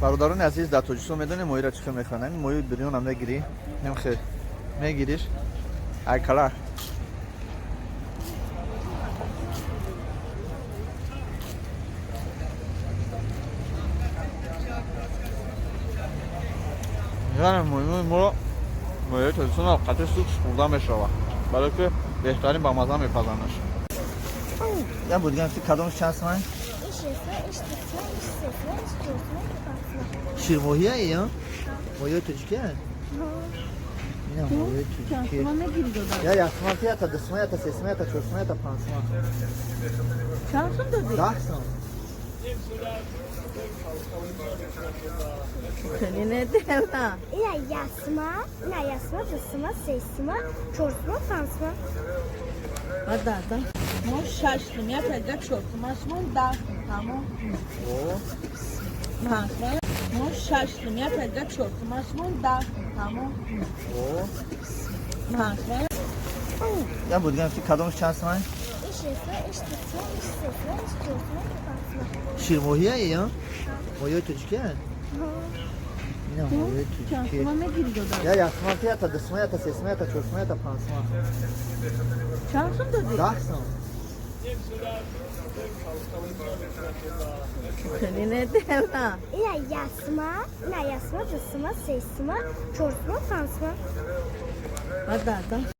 Бародарони азиз, дар Тоҷикистон медонем, моҳиро чӣ хел мехӯранд? Ҳамин моҳии бирёнам мегирӣ, немхе мегириш айкала. Яъне моҳии моро, моҳии Тоҷикистон қати суп хӯрда мешавад, барое ки беҳтарин ба мазза мепазанаш. Я будигам, кадомш чанд соман? Ширмоҳия я моҳиёи тоҷикия, ина моҳиёи тоҷикӣ. Я яксуман, ята дусуман, ята сесуман, ята чорсуман, ята панҷсуман. Чанд сум додӣ? 10 сум. Хеле недема. Ина ясма, ина ясма, дусума, сесума, чорсума, панҷсума. Бада. Мо шаш сум, як ага чор сум, ашмон 10 сум, тамом. Панҷ. Мо шаш сум, як ага чор сум, ашмон 10 сум, тамом. Панҷ. Я будигам, кадомш чанд суман? Ширмоҳия я моҳиёи тоҷикия, ина моҳиёи Чанд тоҷикӣ. сума мегирӣ дода? Я яксуман, ята дусуман, ята сесуман, ята чорсуман, ята панҷсуман. Чанд сум додӣ? 10 сум. Хеле недема. Ина ясма, ина ясма, дусума, сесума, чорсума, панҷсума. Бада.